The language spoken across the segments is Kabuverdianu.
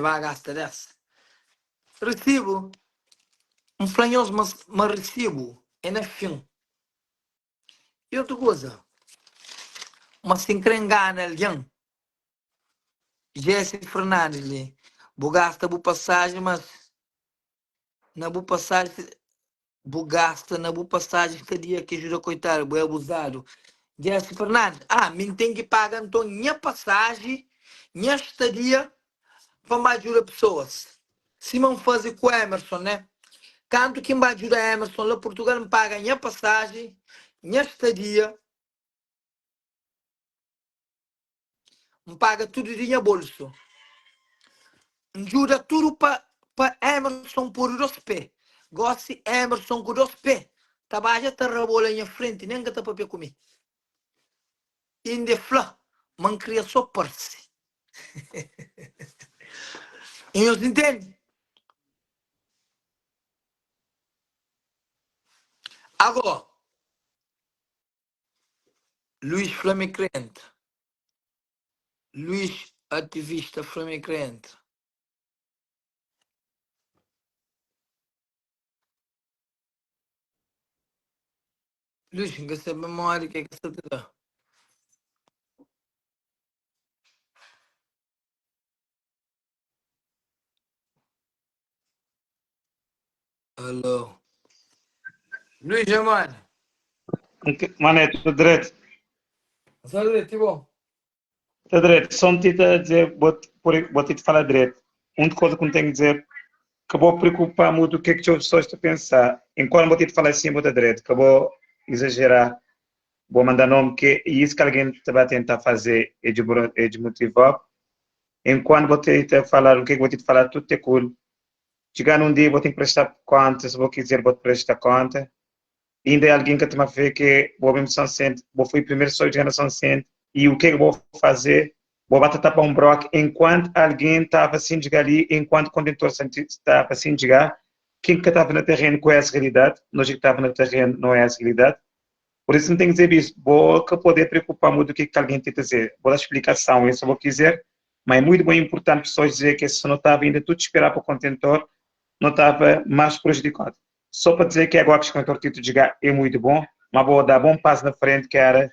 Ba gasta des risibu. N fla nhos ma risibu é na fin. I otu kuza, ma si N kre ngana algen, Jesse Fernandes li, bu gasta bu pasaji, mas na bu pasaji bu gasta na bu pasaji sta dia ki juda koitadu, bu é abuzadu. Jesse Fernandes, ah, mi N ten ki paga nton nha pasaji, nha stadia pa N ba djuda pesoas. Sima N faze ku Emerson, né? Kantu ki N ba djuda Emerson la Purtugal, N paga nha pasaji, nha stadia, N paga tudu di nha bolsu. N djuda tudu pa pa Emerson pode dos pé. Gósi Emerson ku dos pé ta badja ta rabola nha frenti, nen ka ta papia ku mi. Inda e fla ma N kria so parse. Nhos intende? Agó, Luís fla ma e kre entra. Luís, ativista, fla ma e kre entra. Luís, N ka sabe modi ke ke sta ta da. Alô. Luís, é mano. Mano, é tudo direito. Só direito, bom. Tudo direito. Só me tita dizer, vou, vou te falar direito. Uma coisa que não tenho que dizer, que vou preocupar muito o que é que as pessoas estão a pensar. Enquanto vou te falar assim, vou direito, que vou exagerar, vou mandar nome que e isso que alguém te vai tentar fazer é de, é de motivar. Enquanto vou te, te falar o que é que vou te falar, tudo é cool. Chegar num dia vou ter que prestar conta, se vou quiser vou te prestar conta. E ainda é alguém que te fé que vou mesmo São Vicente, vou fui primeiro só de São Vicente e o que é que vou fazer? Vou bater tapa um broc enquanto alguém estava assim de ali, enquanto o contentor estava assim de quem que estava no terreno com essa realidade, nós que estava no terreno não é essa realidade. Por isso não tem que dizer isso, vou que poder preocupar muito do que, que alguém tem que dizer, vou dar explicação, isso eu vou quiser, mas é muito bem importante pessoas dizer que se não estava ainda tudo esperar para o contentor, não estava mais prejudicado. Só para dizer que agora que o contentor título de jogar é muito bom, mas vou dar bom passo na frente que era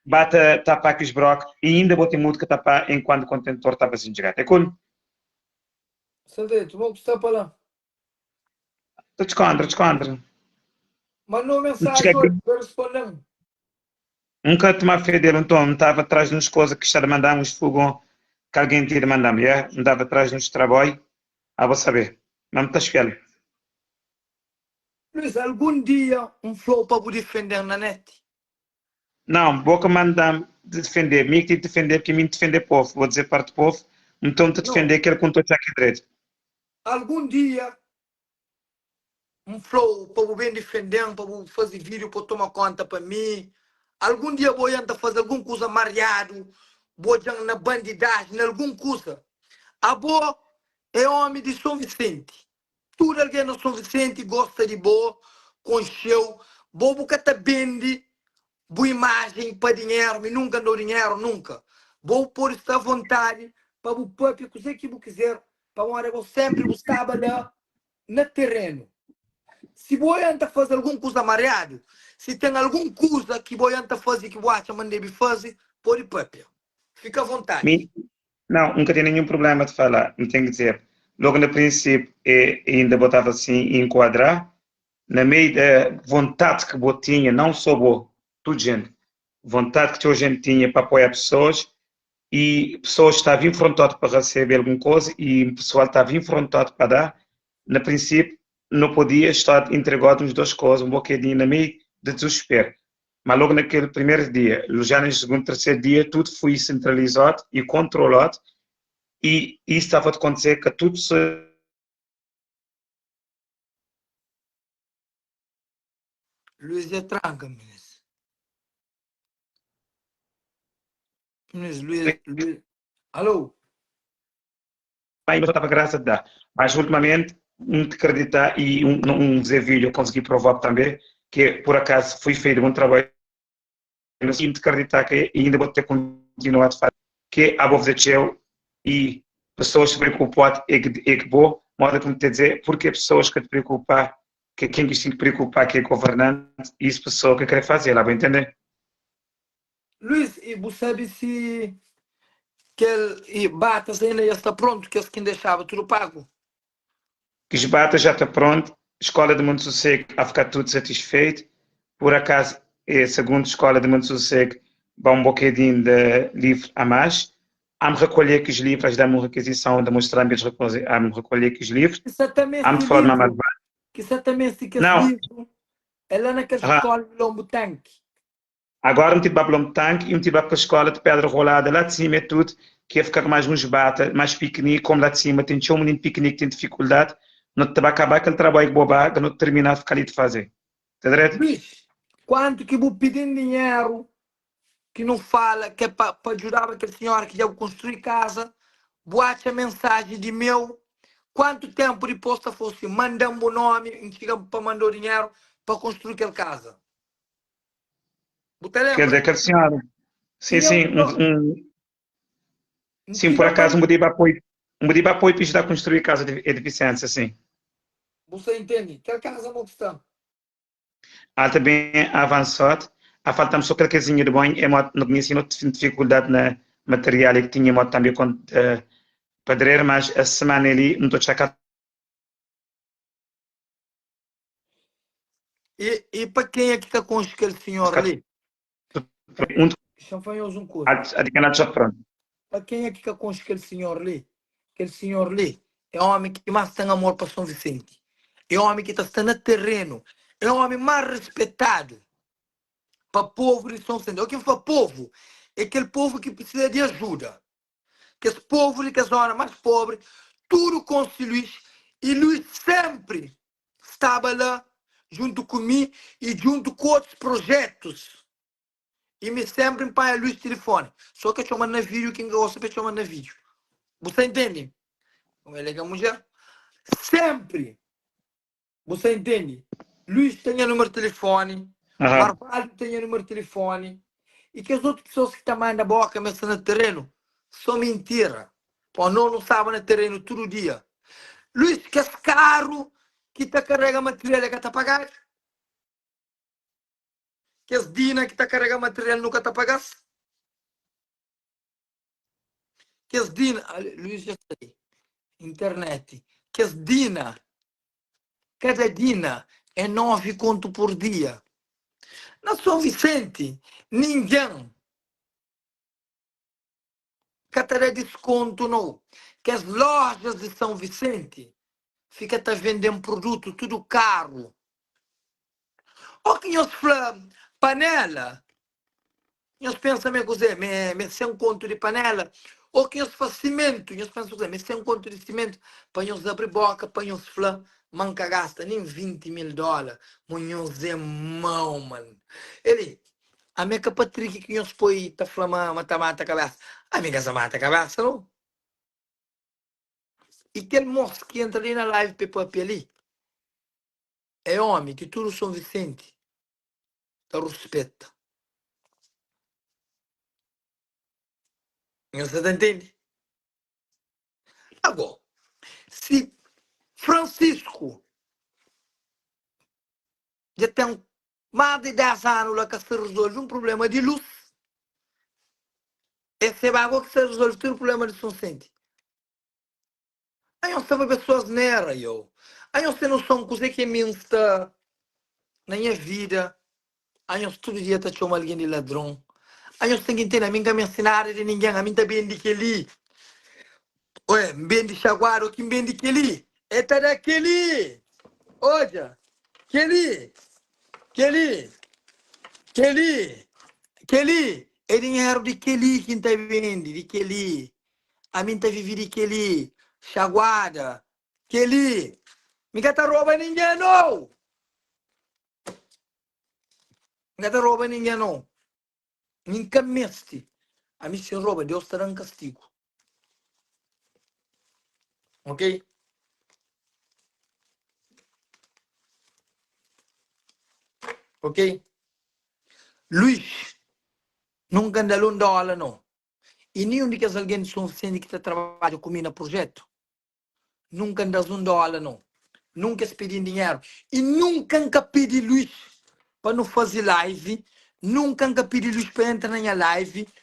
bata tapar aqui os brocos e ainda vou ter muito que tapar enquanto o contentor estava sem jogar. É cool? Sabe, tu vou gostar para lá. Estou descontra, descontra. Mandou mensagem hoje, para responder. Nunca tomar fé dele, então, não estava atrás de uns coisas que está a mandar uns fogão que alguém tinha de mandar, yeah? Não estava atrás de uns trabalho, ah, vou saber, não me está espiando. Luís, algum dia um flow para defender na net? Não, boca manda defender, mim que te defender, porque mim defender povo, vou dizer parte do povo, então te defender que ele contou já aqui direito. Algum dia um flow para bem defender, para fazer vídeo, para tomar conta para mim. Algum dia vou tentar fazer alguma coisa mariado, vou na bandidagem, alguma coisa. A boa é homem de São Vicente. Tudo alguém no São Vicente gosta de boa, concheu, bobo que tá bende boa imagem para dinheiro, me nunca dou dinheiro, nunca. Vou pôr estar à vontade para o papel, o que você quiser, para onde eu sempre gostava lá na terreno. Se você anda fazer alguma coisa mareado, se tem alguma coisa que você anda fazer que você acha que deve fazer, pode papel. Fica à vontade. Mim, não, nunca tenho nenhum problema de falar, não tenho que dizer. Logo no princípio, eh, ainda botava assim, enquadrar, na meio da vontade que eu tinha, não só eu, tudo gente, vontade que a gente tinha para apoiar pessoas, e pessoas estavam enfrentadas para receber alguma coisa e o pessoal estava enfrentado para dar, no princípio, não podia estar entregado uns duas coisas, um bocadinho na meio de desespero. Mas logo naquele primeiro dia, já no segundo, terceiro dia, tudo foi centralizado e controlado e isso estava a acontecer que tudo se Luís é tranca, meninas. Meninas, Luís, Luís. Alô? Ainda estava graça de dar. Mas ultimamente, um te acreditar e um, um dizer vídeo, eu consegui provar também que por acaso foi feito um trabalho e te acreditar que ainda vou ter continuado a fazer, que a vou fazer e Pessoas se preocupar é que, é que bo, moda como te dizer, porque pessoas que te preocupar, que quem que tem que preocupar que é governante, isso pessoa que quer fazer, lá, vou entender? Luís, e bu sabe si kel e batas ainda ya sta pronto, kes ki N dexaba tudu pagu? Kes batas já ta pronto, escola de Monte Sossego a ficar tudo satisfeito, por acaso, é segundo escola de Monte Sossego, ba um bocadinho de livro a mais, am recolher kes livros, as dá-me uma requisição de mostrar-me eles am recolher kes livros, Ki sa ta meste am de falar de livru, ki sa ta meste kes Não. livru é la na kel Ah. skola di Lombu Tanki. Agora um ti ba pa Lombu Tanki e um ti ba pa skola de Pedra Rolada lá de cima é tudo, que ia ficar com mais uns bata, mais piquenique, como lá de cima tem txeu menino piquenique que tem dificuldade, não te vai acabar aquele trabalho que bo ba, que não terminar de ficar ali de fazer. Tá direito? Luís, kuantu ki bu pidi-m dinheru ki nu fala ke pa pa djudaba kel sinhora ki dja bu konstrui kaza, bu atxa mensaji di meu, kuantu tenpu dipos ta fla si, manda-m bu nomi, N txiga pa mandau dinheru pa konstrui kel kaza. Bu ta Kel lenbra? kel sinhora. Sim, Tinha sim, un um, um, N sim, por txiga pa acaso um pedi apoio, um pedi apoio para ajudar a construir casa de deficiência, sim. Bu sta intende? Kel kaza mo ki sta? Ela tá bem avançado, a falta-me só aquele casinha de banho, é mo, não conhecia não tive dificuldade na material que tinha mo também com uh, pedreiro, mas a semana ali não estou a E, e pa kenha ki ka konxe kel sinhor ficar li? um Xa-m fla nhos un kuza. a de canal já pronto. Pa kenha ki ka konxe kel sinhor li, kel sinhor li é ómi ki más ten amor pa Son Visenti. É ómi ki ta sta na terenu. É ómi más rispetadu pa povu di Son Visenti. Ô ki N fla povu, é kel povu ki precisa di ajuda. Kes povu di kes zona más pobri, tudu konxe Luís i Luís sénpri staba la djuntu ku mi i djuntu ku otus projetus. I mi sénpri N panha Luís tilifoni, sô ke txoma-m na vídiu ki N ka gosta pa e txoma-m na vídiu. Bu sta intende? El é ka mudjer. Sénpri! Bu sta intende? Luís ten nha númeru di tilifoni, Marvaldo ten nha númeru di tilifoni i kes otu pesoas ki ta manda boka ma es sta na terenu, so mintira. Pô, no nu staba na terenu tudu dia. Luís, kes karu ki ta karega material e ka ta pagadu? Kes dina ki ta karega material nu ka ta paga-s? Kes dina, Luís dja sta li, internet, kes dina, kada dina é 9 kontu por dia. Na São Vicente, ningen ka ta da diskontu nau. Kes lojas di São Vicente fika ta venden produtu tudu karu. Ó ki nhos fla panela, nhos pensa ma é kuzê? Ma é 100 kontu di panela? Ó ki nhos fla simentu, nhos pensa kuzê? Ma é 100 kontu di simentu? Pa nhos abri boka pa nhos fla ma N ka gasta nen 20 mil dóla. Mo nhos é mau, man. Eli, ami é ka Patriki ki nhos poi ta fla ma ta mata kabésa. Ami ka sa mata kabésa, nau. I kel mos ki entra li na live pa e papia li, é omi ki tudu Son Visenti ta ruspeta. Nhos sa ta ntende? Ago, si Francisco dja ten más di 10 anu la ka sta rizolve un prublema di lus, es seba ago ki sta rizolve tudu prublema di Sonsente. Anhos sta pa pesoas nera yo. Anhos ten noson kuzê ki mi N sta na nha vida. Anhos tudu dia ta txoma algen di ladron. Anhos ten ki ntende, ami N ka meste nada di ningen. Ami N ta bende kel-li. Oe, N bende xaguadu, o ki N bende kel-li, e ta da kel-li. Odja, kel-li, kel-li, kel-li, kel-li é dinheru di kel-li ki N ta bende, di kel-li. Ami N ta vive di kel-li, xaguada, kel-li. Mi ka ta roba ningen, nou! Mi ka ta roba ningen, nou! Mi N ka meste. Ami si N roba, Deus ta da-m kastigu. Ok? Ok? Luís, nunka N da-l un dóla, nou. I ninhun di kes algen di Son Visenti ki ta trabadja ku mi na prujétu, nunka N da-s un dóla, nau. Nunka es pidi-m dinheru. I nunka N ka pidi Luís pa nu faze live, nunka N ka pidi Luís pa entra na nha live.